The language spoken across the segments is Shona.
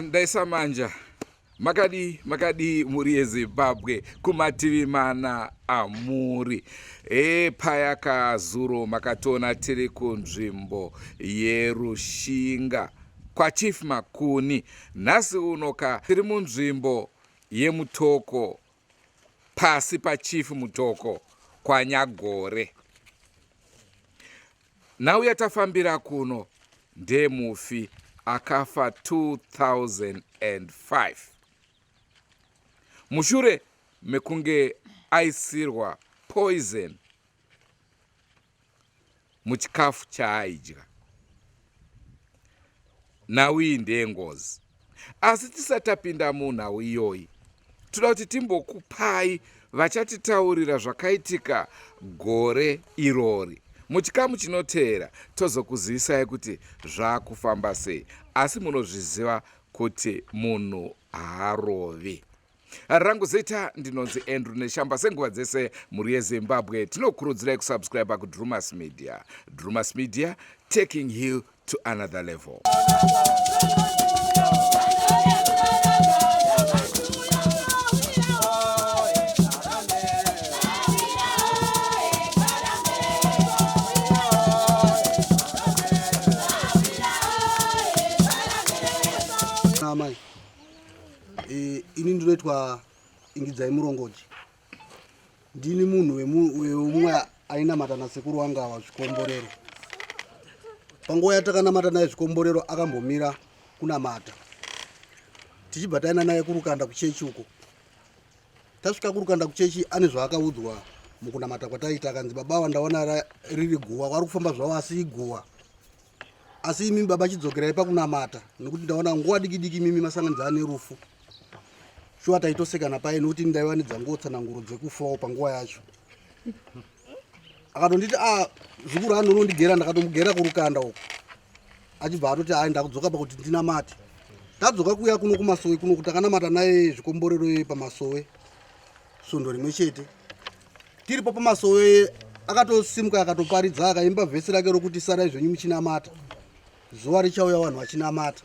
Ndaisa manja. Makadii makadii mhuri yeZimbabwe kumativi mana amuri. E paya kazuro makationa tiri kunzvimbo yeRushinga kwaChief Makuni. Nhasi uno ka tiri munzvimbo yeMutoko pasi paChief Mutoko kwaNyagore. Nhau yatafambira kuno ndeyemufi akafa 2005 mushure mekunge aisirwa poison muchikafu chaaidya. Nhau iyi ndeyengozi. Asi tisati tapinda munhau iyoyi, toda kuti timbokupai vachatitaurira zvakaitika gore irori. Muchikamu chinoteera tozokuzivisai kuti zvakufamba sei. Asi munozviziva kuti munhu haarovi. Rangu zita ndinonzi Andrew Neshamba. Senguva dzese mhuri yeZimbabwe tinokurudzirai kusubscribe kuDrumas Media. Drumas Media taking you to another level. Amai, e, ini ndinoitwa Ingidzai Murongoji. Ndini munhu weumwe ainamata nasekuru wangu awa zvikomborero. Panguva yatakanamata naye zvikomborero akambomira kunamata. Tichibva taenda naye kurukanda kuchechi uko. Tasvika kurukanda kuchechi ane zvaakaudzwa mukunamata kwataiita akanzi baba ava ndaona riri guva vari kufamba zvavo asi iguva. Asi imi baba chidzokerai pakunamata nekuti ndaona nguva diki diki imimi masanganidzana nerufu. Shuwa taitosekana paye nekuti ndaiva nedzanguwo tsananguro dzekufawo panguva yacho. Akatonditi ah zukuru handi unondigera ndakatomugera kurukanda uko. Achibva atoti ai ndakudzoka pakuti ndinamate. Tadzoka kuya kuno kumasowe kuno kuti takanamata naye zvikomborero pamasowe svondo rimwe chete. Tiripo pamasowe akatosimuka akatoparidza akaimba vhesi rake rokuti sarai zvenyu muchinamata. Zuva richauya vanhu vachinamata.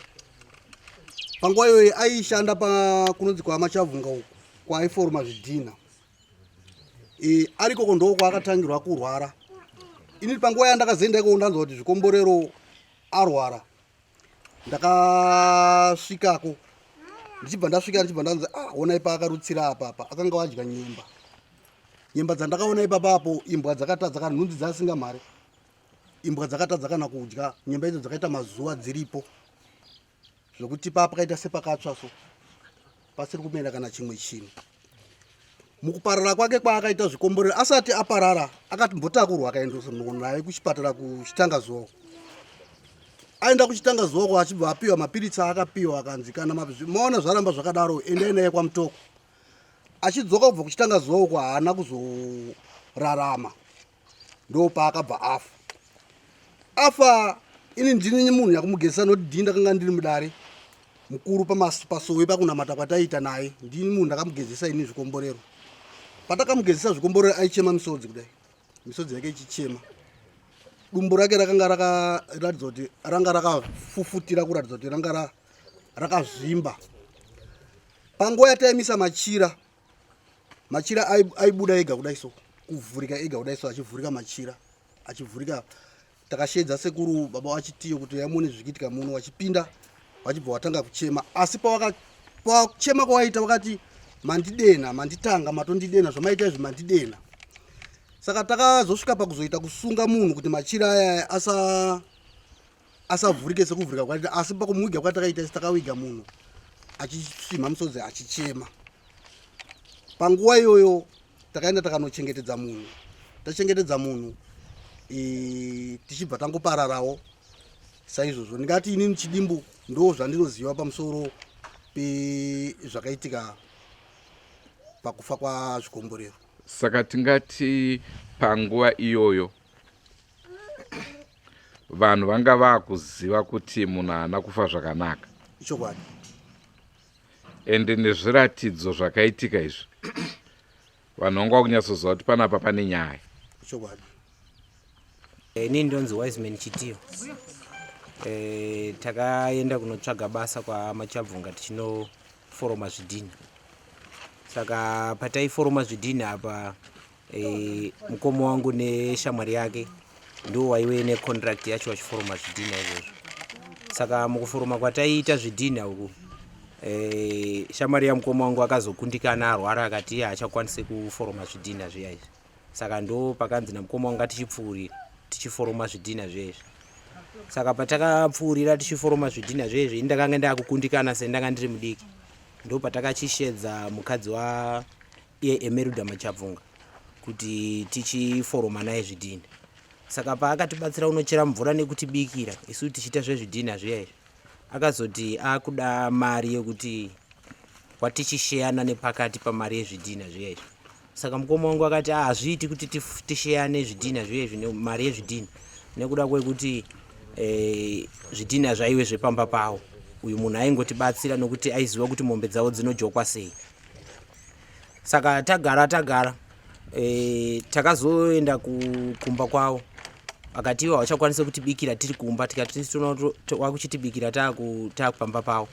Panguva iyoyi aishanda pa kunonzi kwaMachavhunga uku kwaaiforoma zvidhina. E, arikoko ndoo kwaakatangirwa kurwara. Ini panguva yandakazoenda ikoko ndanzwa kuti zvikomborero arwara. Ndakasvikako ndichibva ndasvika ndichibva ndanzi ah honai paakarutsira apa apa akanga wadya nyemba. Nyemba dzandakaona ipapa apo imbwa dzakatadza kana nhunzi dzasingamhare. Imbwa dzakatadza kana kudya nyemba idzo dzakaita mazuva dziripo zvekuti pa pakaita sepakatsva so pasiri kumera kana chimwe chinhu. Mukuparara kwake kwaakaita zvikomborero asati aparara akatimbotakurwa akaendeswa naye kuchipatara kuchitanga zuva. Aenda kuchitanga zuva ko achibva apiwa mapiritsi aakapiwa akanzi kana maona zvaramba zvakadaro endai naye kwaMutoko. Achidzoka kubva kuchitanga zuva uko haana kuzorarama. Ndopaakabva afa. Afa ini ndini munhu yakumugezesa noti ndini ndakanga ndiri mudare mukuru pasowe pakunamata kwataiita naye ndini munhu ndakamugezesa ini zvikomborero. Patakamugezesa zvikomborero aichema misodzi kudai misodzi yake ichichema dumbu rake rakanga rakaratidza kuti ranga rakafufutira kuratidza kuti ranga rakazvimba. Panguva yataimisa machira machira aibuda ega kudai so kuvhurika ega kudai so achivhurika machira achivhurika takasheedza sekuru baba vachitiyo kuti yamune zvikiitika muno vachipinda vachibva watanga kuchema asi pawachema kwawaita vakati mandidena manditanga matondidena zvamaita izvi mandidena saka takazosvika pakuzoita kusunga munhu kuti machira aya asa asavhurike sekuvhurika kwatita asi pakumuwiga kwatakaita isi takawiga munhu achisvimha musodzi achichema panguva iyoyo takaenda takanochengetedza munhu tachengetedza munhu e, tichibva tangopararawo saizvozvo ndingati inini chidimbu ndo zvandinoziva pamusoro pezvakaitika pakufa kwazvikomborero saka tingati panguva iyoyo vanhu vanga vakuziva kuti munhu haana kufa zvakanaka ichokwadi ende nezviratidzo zvakaitika izvi vanhu vanga vakunyatsoziva kuti panapa pane nyaya ichokwadi Ini ndonzi Wiseman Chitiyo. E, takaenda kunotsvaga basa kwaMachabvunga tichinoforoma zvidhinha. Saka pataiforoma zvidhinha apa e, mukoma wangu neshamwari yake ndiwo waive necontract yacho vachiforoma zvidhinha izvozvo. Saka mukuforoma kwataiita zvidhinha uku e, shamwari yamukoma wangu akazokundikana arwara akati iye haachakwanisi kuforoma zvidhinha zviya izvi. Saka ndo pakanzi namukoma wangu ngatichipfuurira tichiforoma zvidhinha zviya izvi. Saka patakapfuurira tichiforoma zvidhinha zviya izvi ini ndakanga ndakukundikana sendanga ndiri mudiki. Ndo patakachishedza mukadzi wa iye Emeruda Machabvunga kuti tichiforoma naye zvidhinha. Saka paakatibatsira unochera mvura nekutibikira isu tichiita zvezvidhinha zviya izvi akazoti akuda mari yekuti watichisheyana nepakati pamari yezvidhinha zviya izvi. Saka mukoma wangu akati ah, hazviiti kuti tisheyane zvidhinha zviya izvi mari yezvidhinha nekuda kwekuti eh, zvidhinha zvaive zvepamba pawo uyu munhu aingotibatsira nokuti aiziva kuti mombe dzavo dzinojokwa sei. Saka tagara tagara e, takazoenda kumba kwavo akati ivo havachakwanisa kutibikira tiri kumba tikati wakuchitibikira taakupamba pavo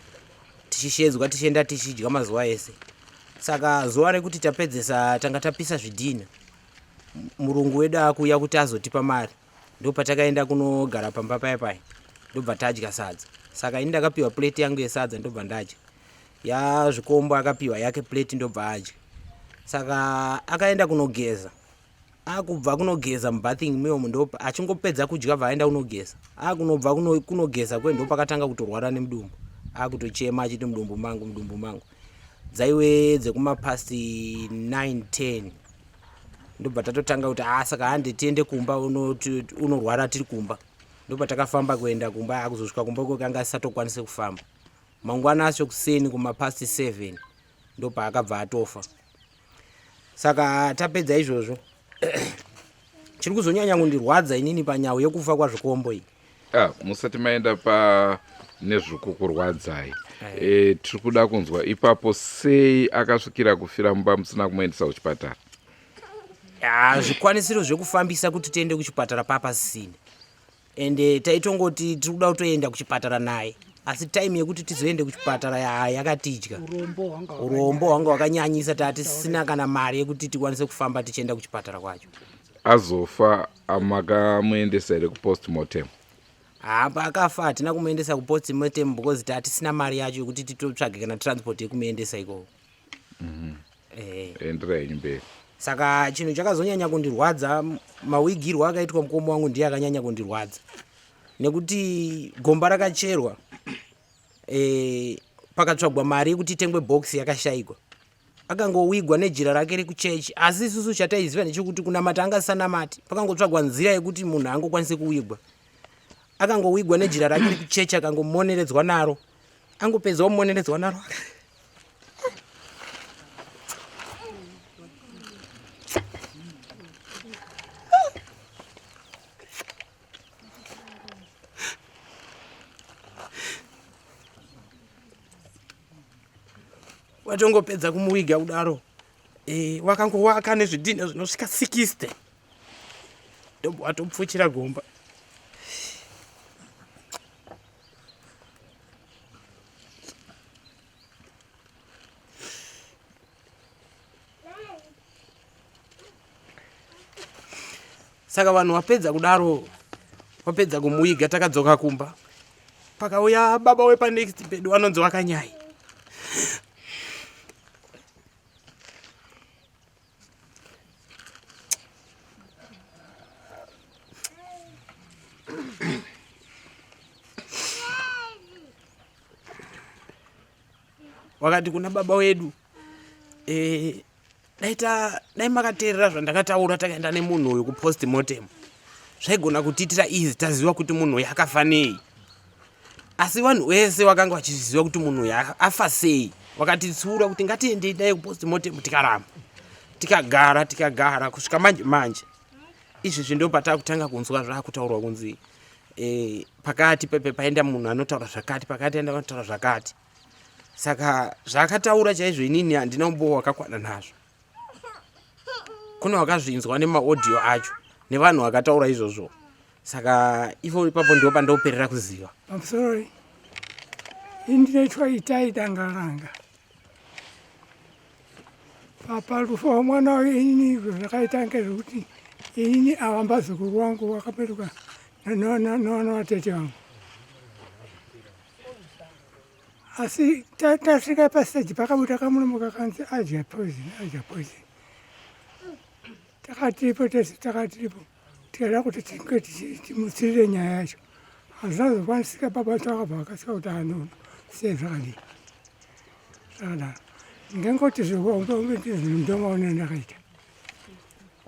tichishedzwa tichienda tichidya mazuva ese saka zuva rekuti tapedzesa tanga tapisa zvidhinha murungu wedu akuuya kuti azotipa mari ndopatakaenda kunogara pamba paya paya ndobva tadya sadza saka ini ndakapiwa plate yangu yesadza ndobva ndadya yazvikombo akapiwa yake plate ndobva adya saka akaenda kunogeza akubva kunogeza mubathing muyomo ndo achingopedza kudya bva aenda kunogeza akunobva kunogeza kwe ndopakatanga kutorwara nemudumbu akutochema achiti mudumbu mangu mudumbu mangu dzaiwe dzekumapast 9 10 ndobva tatotanga kuti ah saka hande tiende kumba unorwara tiri kumba ndopatakafamba kuenda kumba akuzosvika kumba kwekanga asisatokwanise kufamba Mangwana acho kuseni kumapast 7 ndopaakabva atofa. Saka tapedza izvozvo chiri kuzonyanya kundirwadza inini panyau yekufa kwazvikombo iyi. Ah, musati maenda pa nezvikukurwadzai e, tiri kuda kunzwa ipapo sei akasvikira kufira mumba musina kumuendesa kuchipatara? Zvikwanisiro zvekufambisa kuti tiende kuchipatara papasisina ende taitongoti tiri kuda kutoenda kuchipatara naye asi time yekuti tizoende kuchipatara yakatidya urombo hwanga hwakanyanyisa tatisina kana mari yekuti tikwanise kufamba tichienda kuchipatara kwacho azofa makamuendesa here kupostmortem hapa akafa hatina kumuendesa kupostmortem because tatisina mari yacho yekuti titotsvage kana transport yekumuendesa ikoko mm -hmm. Enderai henyu mberi. Saka chinhu chakazonyanya kundirwadza mawigirwo akaitwa mukoma wangu ndiye akanyanya kundirwadza nekuti gomba rakacherwa e, pakatsvagwa mari yekuti itengwe box yakashaikwa akangowigwa nejira rake rekuchechi asi isusu chataiziva ndechekuti kunamata angasanamati pakangotsvagwa nzira yekuti munhu angokwanise kuwigwa akangowigwa nejira rake rekuchechi akangomoneredzwa naro angopedza kumoneredzwa naro watongopedza kumuwiga kudaro e, wakangowaka nezvidhinha zvinosvika 60 ndobva watopfuchira gomba Saka vanhu vapedza kudaro, vapedza kumuiga takadzoka kumba. Pakauya baba wepanext pedu vanonzi vakanyai. Wakati kuna baba wedu e, dai ta dai makateerera zvandakataura takaenda nemunhu uyu kupost mortem zvaigona kutiitira easy taziva kuti munhu uyu akafa nei asi vanhu vese vakanga vachiziva kuti munhu uyu afa sei vakatitsiura kuti ngatiendei naye kupost mortem tikaramba tikagara tikagara kusvika manje manje izvezvi ndo patakutanga kunzwa zvakutaurwa kunzi e, pakati pepe paenda munhu anotaura zvakati pakati aenda anotaura zvakati saka zvaakataura chaizvo inini handina umbowo wakakwana nazvo kune wakazvinzwa nemaaudio acho nevanhu vakataura izvozvo saka ivo ipapo ndipo pandoperera kuziva pamusoro ini ndinoitwa itai dangaranga parufu wamwana uyu inini zvakaita ngezvekuti inini ava mbazukuru wangu wakaperuka nevana vatete vangu asi tasvika pastage pakabuda kamuromo kakanzi adya poison adya poison takatiripo tese takatiripo tikada kuti tinge timutsirire nyaya yacho hazvazokwanisika baba takabva vakasika kuti anono sei zvakadii zvakadaro ndingangoti zvinhu ndakaita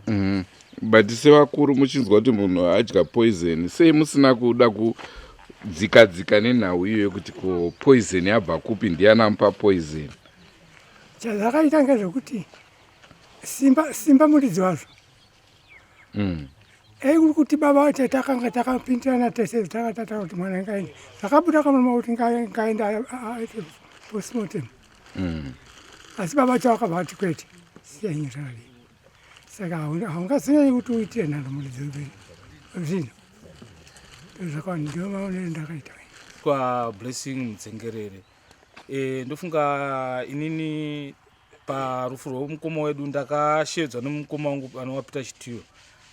mm. But sevakuru muchinzwa kuti munhu adya poison sei musina kuda kudzika dzika nenhau iyoyo kuti ko poison yabva kupi ndiani amupa poison Chazvakaita ngezvekuti simba simba muridzi wazvo Ei kuri kuti baba vacho takanga takapindirana tese takatata kuti mwana ngaende zvakabuda kamama kuti ngaende aite postmortem asi baba vacho vakabva vati kwete siyanyi zvakadii saka haungasinyanyi kuti uitire nhando muridzi wepenyu zvino zvakawanda ndiwo maonero ndakaita kwa Blessing Mudzengerere e, ndofunga inini parufu rwemukoma wedu ndakashedzwa nemukoma wangu anova Peter Chitiyo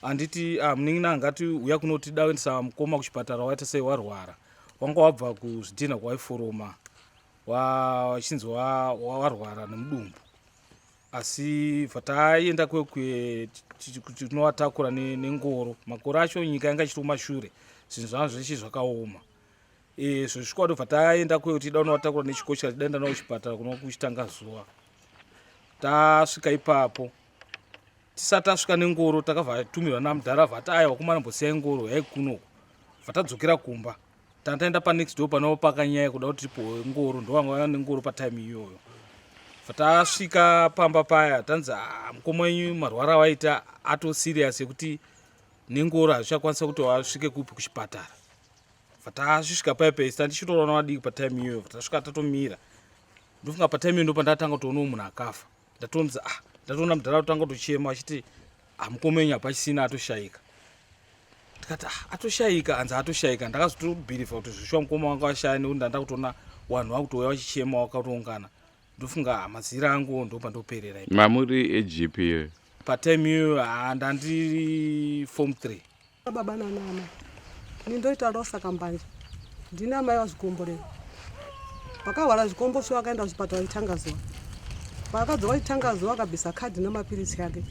anditi ah, munin'ina angati uya kunoti dakuendesa mukoma kuchipatara waita sei warwara wanga wabva kuzvidhinha kwaiforoma wachinzi warwara nemudumbu asi bva taenda kwekwe kuti tinovatakura nengoro makore acho nyika yanga ichiri kumashure zvinhu zvanga zveshe zvakaoma e, zvosvika tobva taenda kweyo tichida kunovatakura nechikochikari tidaenda navo kuchipatara kuno kuchitanga zuva tasvika ipapo tisati tasvika nengoro takabva tumirwa namudhara vati aya vakomana mbosiyai ngoro yai kunoku bva tadzokera kumba tanga taenda panext door panova pakanyaya kuda kuti tipowe ngoro ndovanga vana nengoro patime iyoyo bva tasvika pamba paya tanzi ah, mukoma wenyu marwara awaita ato serious yekuti nengoro hazvichakwanisa kuti wasvike kupi kuchipatara bva tasvisvika paya pese tandichitoona vadiki patime iyoyo bva tasvika tatomira ndofunga patime iyo ndopandatanga kutoonawo munhu akafa ndatonzi ah ndatoona mudhara kutanga kutochema achiti ah mukoma wenyu hapachisina atoshaika ndikati ah atoshaika hanzi atoshaika ndakazotobhilivha kuti zvishuwa mukoma wanga washaya nekuti ndanda kutoona vanhu vakutouya vachichema wakatoungana ndofunga ah, mazira angu ndopandoperera mamuri egp iyoyo patime iyoyo ah, ndandiri form 3 Baba nana amai. Ini ndoita Rosa Kambanje. Ndini amai vaZvikomborero. Pakahwara Zvikombo shuwa akaenda kuchipatara chitanga zuva. Paakadzoka chitanga zuva akabvisa kadhi nemapiritsi ake.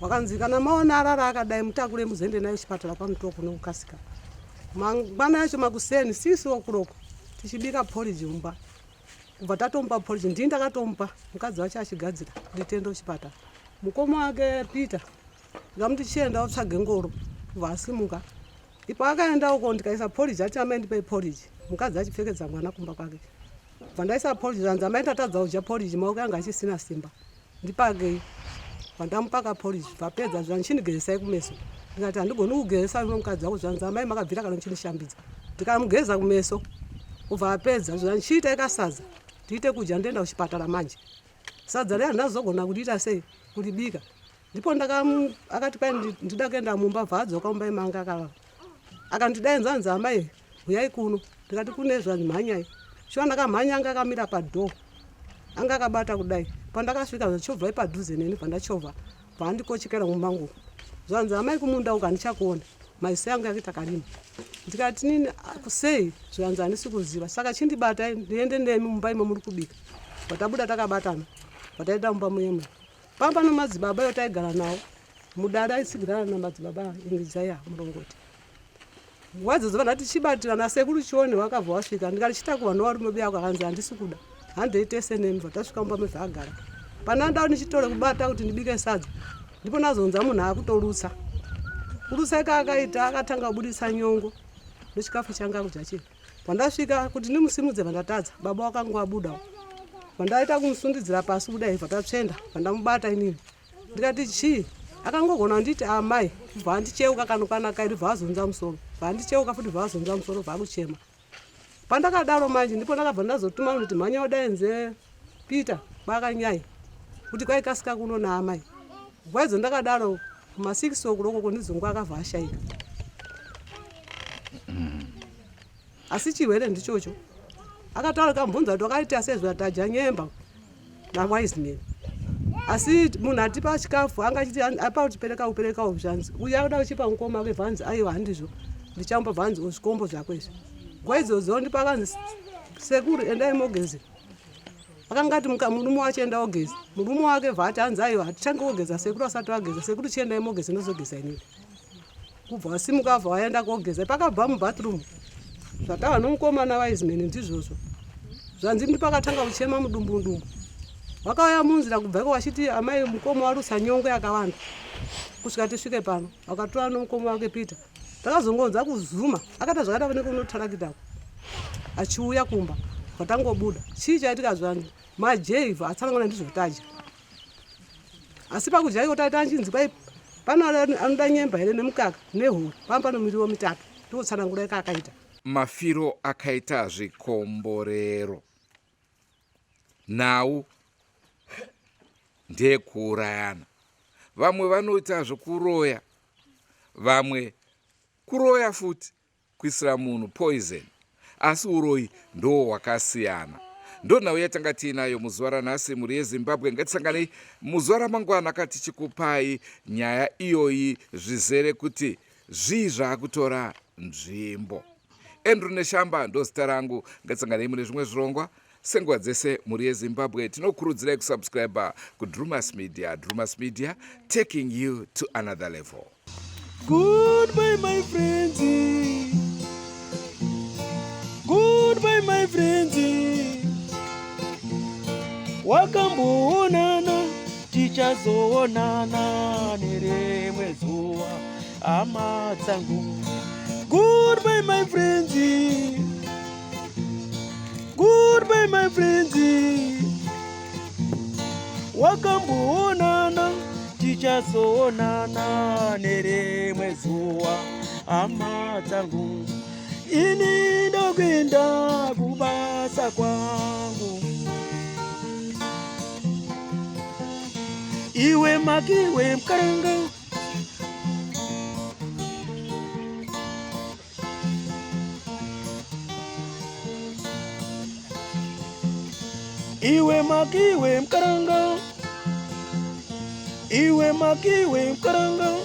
Wakanzi kana maona arara akadai mutakure muzende naye kuchipatara kwaMutoko nokukasika. Mangwana yacho makuseni sisi okuroko tichibika porridge mumba. Kubva tatomupa porridge ndini ndakatomupa mukadzi wacho achigadzira kuti tiende kuchipatara. Mukoma wake Peter Ndikamuti chienda utsvage ngoro kubva asimuka. Ipo akaenda uko ndikaisa porridge ati amai ndipei porridge. Mukadzi achipfekedza mwana kumba kwake. Bva ndaisa porridge zvanzi amai ndatadza kudya porridge maoko anga achisina simba. Ndipakei. Bva ndamupaka porridge bvapedza zvanzi chindigezesai kumeso. Ndikati handigoni kugezesa iwe mukadzi wako zvanzi amai makabvira kana muchindishambidza. Ndikamugeza kumeso. Kubva apedza zvanzi chiitai kasadza ndiite kudya ndoenda kuchipatara manje. Sadza riya handina kuzogona kuriita sei kuribika. Ndipo ndaka akati kwai ndida kuenda mumba bva adzoka mumba imanga akava akandidainza anzi amai huyai kuno ndikati kune zvanzi mhanyai shuwa ndakamhanya anga akamira padhoo anga akabata kudai pandakasvika zvachobvai padhuze neni bva bvaandikochekera mumba mangu zvanzi amai kumunda uku handichakuona maziso yangu yakaita karima ndikati nini sei zvanzi handisi kuziva saka chindibatai ndiende nemi mumba imo muri kubika bvatabuda takabatana bvataenda mumba muyemwe Pamba namadzibaba yo taigara nawo mudare aitsigirana namadzibaba Ingijaya Murongoti. Nguva idzodzo vanhu vati chibatirana sekuru Chione wakabva wasvika ndikati chitakurwa nevarume biyako akanzi handisi kuda. Handei tese nemi. Bva tasvika mumba mevha agara. Pana ndau ndichitore kubata kuti ndibike sadza. Ndipo ndazonza munhu akutorutsa. Kurutsa ikaakaita akatanga kubudisa nyongo nechikafu changa kudya chii. Pandasvika kuti ndimusimudze pandatadza baba wakangu abuda. Pandaita kumusundidzira pasi kudai bva pandamubata inini. Ndikati chii? Akangogona kunditi amai bva andicheuka kanokwana kairi bva azunza musoro. Bva andicheuka futi bva azunza musoro bva akuchema. Pandakadaro manje ndipo ndakabva ndazotuma kuti mhanya udainze Peter kwakanyai kuti kwaikasika kuno naamai. Nguva idzo ndakadaro kuma 6 o'clock ndidzo nguva akabva ashaika. Asi chirwere ndichocho. Akataura kamubvunza kuti wakaita sei zvatadya nyemba naWiseman. Asi munhu atipa chikafu anga achiti apa kuti pereka zvanzi uya uda kuchipa mukoma wake bvanzi aiwa handizvo ndichamupa bvanzi zvikombo zvako izvi. Nguva idzodzo ndipo akanzi sekuru endai mogeze. Akanga ati murume wacho enda ogeza. Murume wake bva ati hanzi aiwa hatichange kogeza sekuru asati vageza sekuru chiendai mogeze ndozogeza inini. Kubva wasimuka abva waenda kogeza pakabva mubathroom zvatava nomukomana Wiseman ndizvozvo. Zvanzi ndipakatanga kuchema mudumbu mudumbu. Vakauya munzira kubva iko vachiti amai mukoma warutsa nyongo yakawanda kusvika tisvike pano. Vakatora nomukoma wake Peter. Takazongonza kuzuma akaita zvakaita kunenge unotarakitako achiuya kumba vatangobuda. Chii chaitika zvanzi majeivha atsanangana ndizvo tadya. Asi pakudya iko taita anchinzi kwai pano anoda nyemba here nemukaka nehuri pano pano miriwo mitatu ndokutsanangura ika akaita. Mafiro akaita zvikomborero. Nhau ndeyekuurayana. Vamwe vanoita zvekuroya, vamwe kuroya futi kuisira munhu poison asi uroyi ndo hwakasiyana. Ndonhau yatanga tiinayo muzuva ranhasi mhuri yeZimbabwe. Ngatisanganei muzuva ramangwana ka tichikupai nyaya iyoyi zvizere kuti zvii zvaakutora nzvimbo. Andrew Neshamba ndozita rangu. Ngatisanganei mune zvimwe zvirongwa senguva dzese mhuri yeZimbabwe. Tinokurudzirai kusubscribe kuDrumas Media. Drumas Media, taking you to another level. Goodbye my friends. Goodbye my friends. Wakamboonana tichazoonana nerimwe zuva hama dzangu. Goodbye my friends. Goodbye my friends. Wakamboonana tichazoonana nerimwe zuva hama dzangu. Ini ndokuenda kubasa kwangu. Iwe makiwe mkaranga. Iwe makiwe mkaranga. Iwe makiwe mkaranga.